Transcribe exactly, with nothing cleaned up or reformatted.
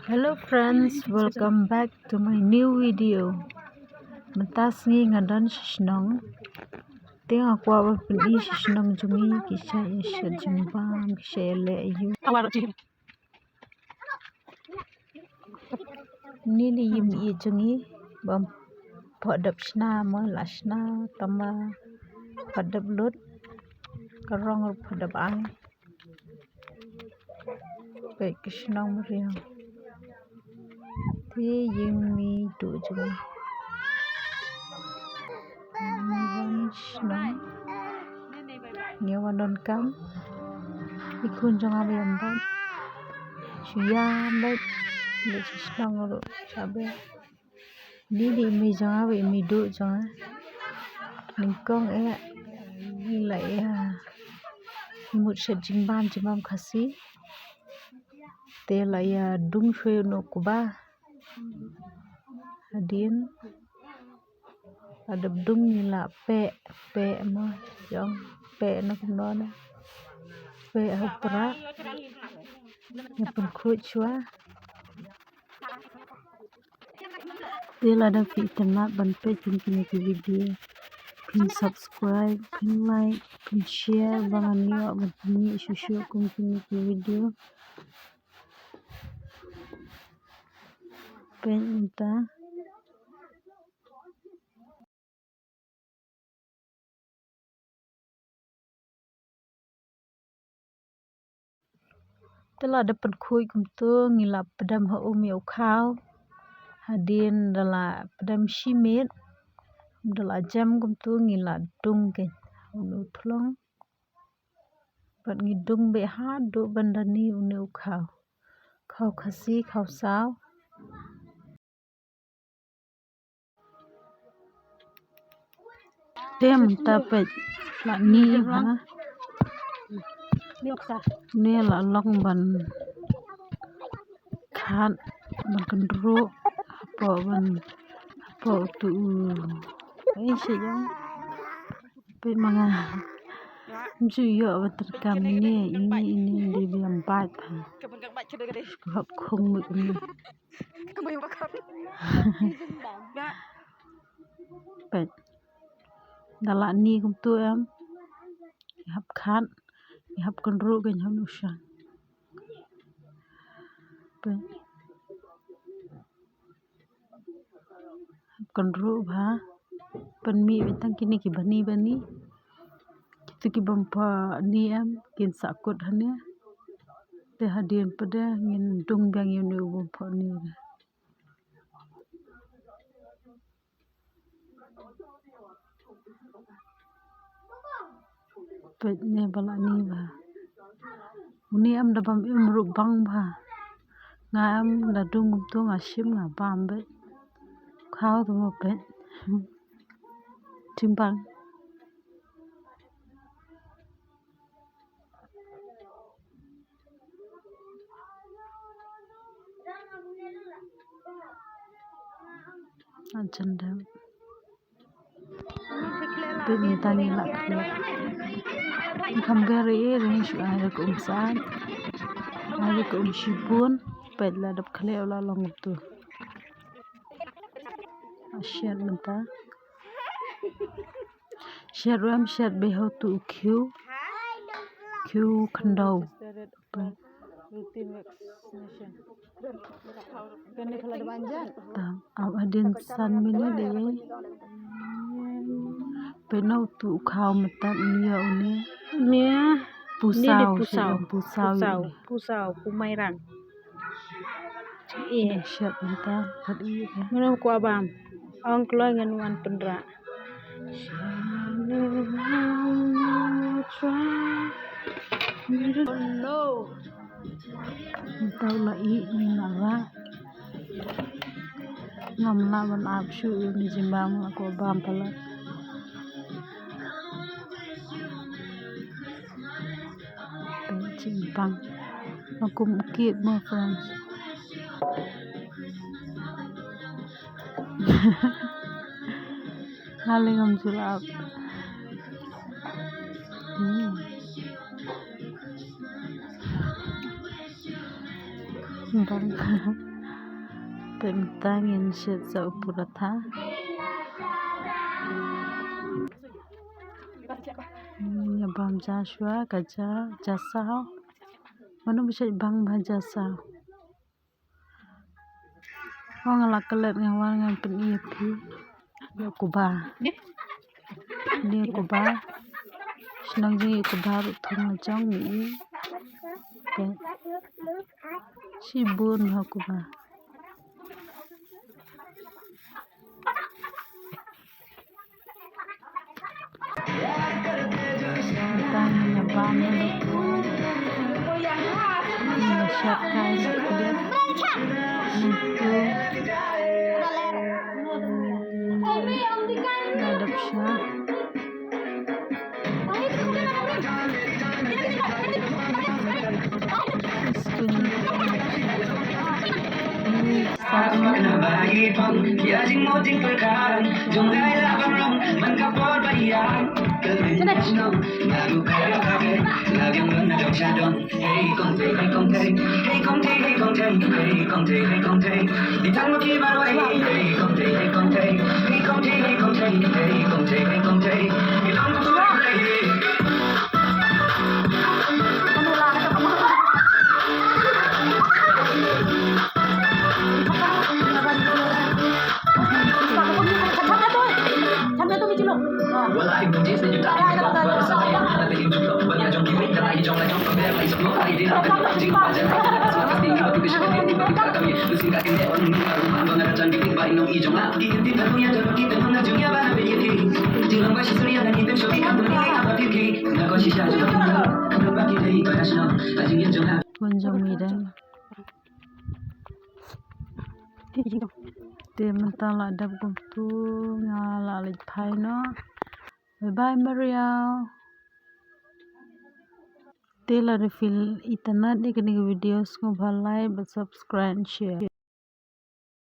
Hello friends, welcome back to my new video. Mynta sngi nga don sha shnong. Te nga kwah ban pyni sha shnong jong ngi ki shah ïa shet jingbam, ki shah ïa leh aïu. Ni ne ïing i jong ngi, bym pat dep shna mo, la shna tang ba pat dep lut, ka rong ruh pat dep ai. Peit ka shnong mariang. Te ïing i duh jong ngi. Ngi wan shnong. Ngi wan donkam. I khun jong nga ba ïam bad. Shu ïam bad. Bad sha shnong ruh sha bad. Ni dei i mei jong nga bad i mei duh jong nga. Nyngkong eh ngi la ïa mut shet jingbam, jingbam Khasi. Te la ïa dung shuwa u nongkba. Hadien la dep dung ngi la peh, peh mo, jong peh na kumno na. Peh ha u prah. Ïa pynkhuid shuwa. Te lada phi itynnad ban peit kum kine ki video, phin subscribe, phin like, phin share, ba ngan ïoh ban pyni shuh shuh kum kine ki video. Peit mynta. Te la dep pynkhuid kumto ngi la pdem ha um ïa u khaw. Hadien da la pdem shi miet, da la jem kumto ngi la dung keiñ ha une u thlong. Bad ngi dung beit haduh ban da ni une u khaw. Khaw Khasi, khaw saw. Te mynta peit la ni bha. Ni la long ban khat ban kynruh hapoh ban hapoh tu u. Ai shi jong. Peit ma nga. Ym ju ïoh ba treikam ine, ine, ine, ine dei biang bait ha. Hap khung mut ine. Peit. Da la ni kumtu em. Hap khat, hap kynruh kein ha u shan. Peit. Hap kynruh bha. Pynmih beit tang kine ki bani bani. Kito ki bym pat ni em kin sah kut hangne. Te hadien pat de ngin dung biang ïa une u bym pat ni de. Peit ne ba la ni bha. Une em da bam im ruh bang bha. Nga em da dung kumtu nga shim nga bam beit. Khaw tu mo peit. Timbang. Ajan dang. Peit mynta ngi la khleh. Ngi kham ber ïa i, shu ai da ka um sat. Ai da ka um shibun. Peit la dep khleh la long tu. Shet mynta. Shet ruh em shet beit ha utu u khiew. Khiew khyndew. Tam, ap hadien san minit de. Peit na utu u khaw mynta ïa une. Ne. Pusaw, pusaw. Pusaw, pusaw, pumairang. Ïa shet mynta pat ïa. Mano kwah bam. Ong kloi ngan wan pynrah. Mynta u la ïeh ngi la rah. Ngam lah ban ap shuh ïa une jingbam, nga kwah bam palat. Peit jingbam. Nga kum u kit mo friends. Nga leh ngam ju lah ap. Hmm. Bang. Te mynta ngin shet sa u paratha. Ïa bam ja shuwa ka ja, ja saw. Mano ba shet bang ba ja saw. Ong la klet nga wan ngan pyni ïa phi. Ïa u kba. Ni u kba. Shnong jong u kba ruh thung la jong ni. Te. Shibun ha u kba. Tang ïa ba na lutu. Ïa shaka ïa kdip. Lutu. Ïa dap sha. Bun jong ngi dang. Te mynta la dep kumtu nga la leit phai noh. Bye bye Maria. Te lada phi itynnad ïa kane ka video sngewbha like bad subscribe and share.